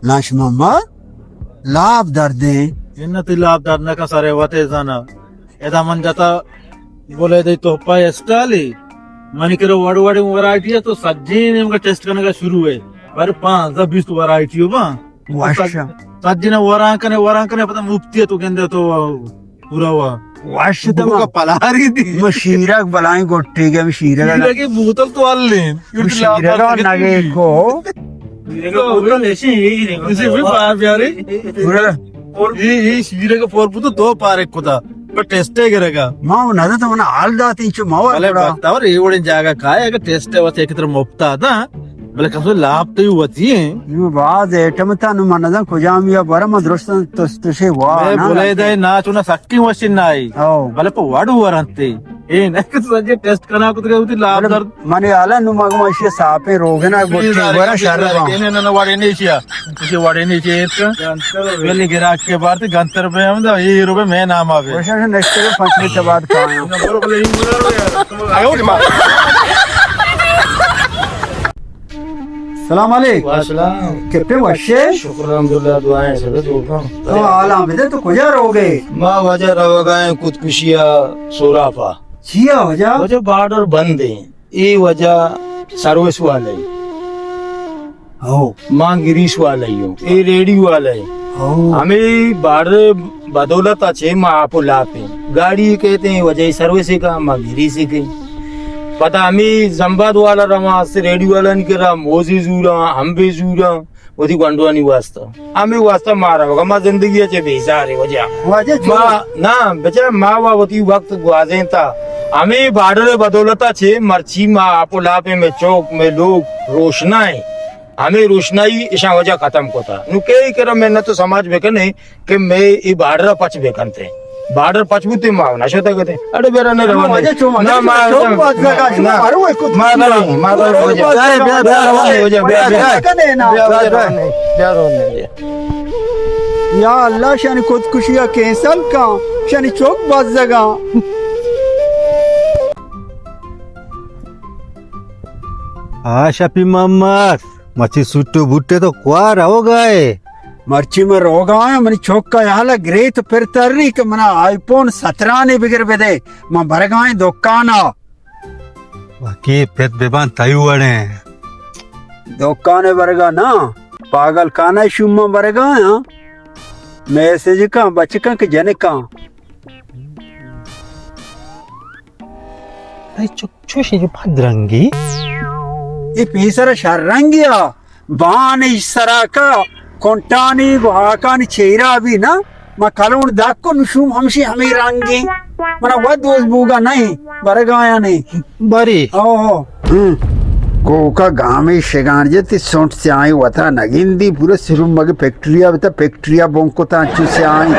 لاش محمد، لاپ دردیں۔ انت لاپ درد نہ کن، سرے وتے زانا۔ ادا من جتا بولے دے تو پا اسٹالی۔ منی کرا وڑ وڑ ورائٹی ہے، تو سجین ہم کا ٹیسٹ کرنے کا شروع ہے۔ پر پانزدہ بیست ورائٹی ہو با۔ واشا۔ سجین وران کنے، وران کنے، پتہ مفتی ہے تو گندے تو پورا ہوا۔ وش تو کا پلاری دی۔ ما شیرک بلائیں گٹے گے، شیرک۔ شیرک کی بوتل تو الین۔ شیرک نگے کو۔ اسی بھی بار بیاری۔ پورا۔ یہ، یہ شیرک پور پتو دو پارک کتا۔ پر ٹیسٹے کرے گا۔ ما وہ نہ تو منا حال داتی چو ما بلے پڑا۔ بتا اور یہ وڑے جاگہ کائے، اگر ٹیسٹ ہے، واسے ایک طرح مفتا تھا۔ بلے کسو لاپ تو ہی ہوتی ہے۔ نو باز ایٹم تا نو من نزان کجام یا برا ما درست تس تسے وا میں نا بولے نا۔ دے نا چونا سکی وشی نائی۔ او۔ بلے پا وڑ ورنتے۔ اے نہ کہ سجے ٹیسٹ کنا کت گئے ہوتی لاپ بلے درد۔ منے حالا نو مگم اشی ساپیں روگنا گٹی ورا شر با۔ اے نہ نہ وڑے نہیں شیا۔ اسے وڑے نہیں شیا۔ ویلی گراک کے بارتے گنتر پہ ہم دا، یہ روپے میں نام آوے۔ وشا سے نیکسٹ کے پانچ منٹ بعد کھانا۔ سلام علیک۔ وعلیکم السلام۔ کپے وشے؟ شکر الحمدللہ، دعائیں سب تو کم۔ تو حالاں بدے، تو کجا روگے؟ ما وجہ روگائیں خودکشیا سوراپا۔ چیا وجہ؟ وجہ بارڈر بند ہیں۔ اے وجہ سروس والے۔ ہو۔ ما گریس والے ہوں۔ اے ریڈیو والے۔ ہو۔ ہمیں بارڈر بدولت اچھے ما آپ لاپیں۔ گاڑی کہتے ہیں وجہ سروس کا، ما گریس کے۔ پتہ ہمیں زمباد والا رواں سے ریڈیو والا نہیں کرا، موزی زورا، ہم بھی زورا، وتی گونڈوانی واسطہ۔ ہمیں واسطہ مارا ہوگا، ما زندگی اچھے بیزار ہے وجہ۔ واجہ چو۔ ما، نا، بچا ما وا وتی وقت گوازیں تا۔ ہمیں بارڈر بدولتا چھے مرچی ما آپ لاپے میں چوک میں لوگ روشنا ہے۔ ہمیں روشنائی اشاں وجہ ختم کوتا۔ نو کئی کرا میں نہ تو سماج بکنے کہ میں ای بارڈر پچ بکنتے۔ بارڈر پچ بوتے ما نہ شوتا کتے۔ اڑے بیرا نے روان واجہ چو، نہ، ما چو، ما، بات لگا، شما ما، مارو ایک ما، ما، ما، ما، بیا، بیا، بیا، روان دے، بیا، بیا، بیا۔ بیا، بیا، روان دے، بیا۔ یا اللہ، شانی خودکشی ءَ کینسل کن، شانی چک بزگاں۔ آ شپی محمد، مچی سٹو بوٹے تو کوا روگا ئے؟ مرچی من روگا آں، منی چک ءَ حالا گریت پر تری کہ منا آئی فون سترہ نے بگر بدے، من برگا آں دکان ءَ۔ وکی پت ببان تئی وڑیں۔ دکان ءَ برگا نا، پاگل کانہ شوم من برگا آں۔ میسج کن، بچ کن کہ جن کن۔ اے چک چوشیں جو پد رنگی؟ اے پیسر شر رنگی آ، بان اش سرا کا، کنٹانی گو ہاکانی چیرا بھی نا، ما کلون دک کو نشوم ہمشی ہمیں رنگی۔ منا ود دوز بوگا نہیں، برگایا نہیں۔ بری۔ او ہو۔ ہم۔ کوکا گامے شگان جتی سونٹ سیاہیں وتا نگندی، پورا سرم مگے فیکٹریا بتا، فیکٹریا بونکتا چو سیاہیں۔